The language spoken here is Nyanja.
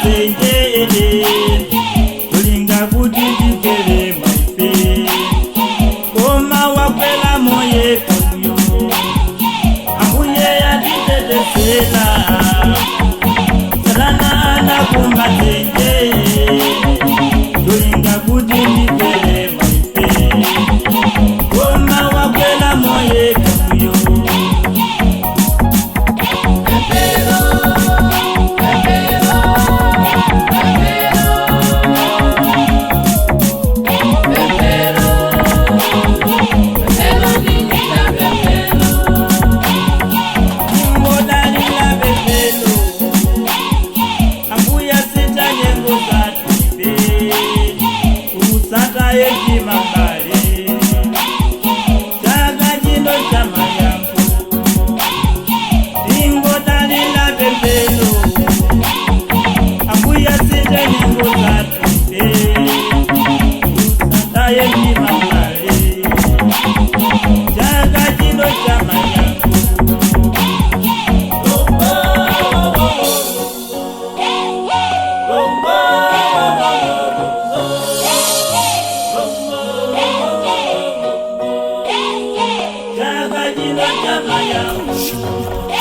dzenje, cholinga kuti tigwere mwaife, koma wakwela moyeka uyo. Ambuye yatitetezela. Satana anakumba dzenje, cholinga kuti tigwere mwaife, koma wakwela moyeka uyo. Pemphero, pemphero, pemphero, pemphero, pemphero, ndinita pemphero. Ngodalila pemphero, Ambuya sita nyengo zatipe, usataye chimambale. Chaka chino chamayankho. Ingodalila pemphero, Ambuya sita nyengo zatipe, usataye chimambale. Chaka chino chamayankho. Chaka chino chamayankho.